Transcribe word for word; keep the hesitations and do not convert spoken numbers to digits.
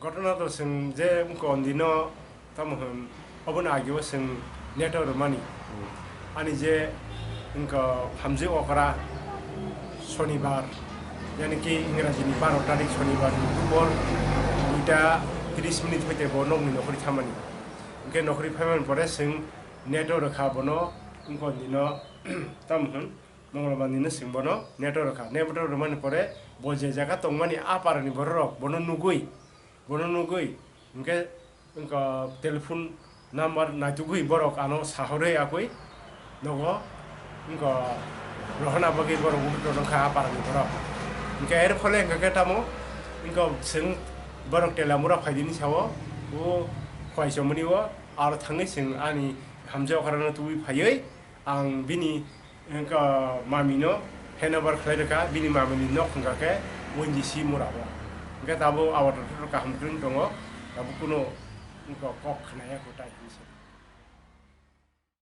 Ghotona to chwng je wngkha ondino, tamo hwn, obono agio chwng neto rwmani. Ani je wngkha hamjwi okra Shonibar, yani ki Ingrajini baro tarik Shonibar ni bupor duita tris minute hoite bo nokni nokhori thamani. Hwnkhe nokhori phaimani pore chwng neto rwkha bono, wngkha ondino, tamo hwn, Mongolbar nino chwng bono neto rwkha. Neto rwmani pore bo je jaga tongmani a parani bororok bono nugwi, bono nugwi, hwnkhe wngkha telephone number naitugwi borok ano sahorwi akwi nogo wngkha rohorna bagwi borok wngkha a parani borok. Hwnkhe er phole hwnkha khe tamo wngkha chwng borok Telamura phaidini sao o Khwaichomoni o aro thangwi chwng ani hamjwi okrano tubui phaiwi ang bini wngkha mamino handover khlai rwkha, bini mamini nok wngkha khe O N G C mura o. Hwnkhe tabuk abo kaham kwrwng tongo, tabuk kuno wngkha kok khwnaya kwtai hinwi sa.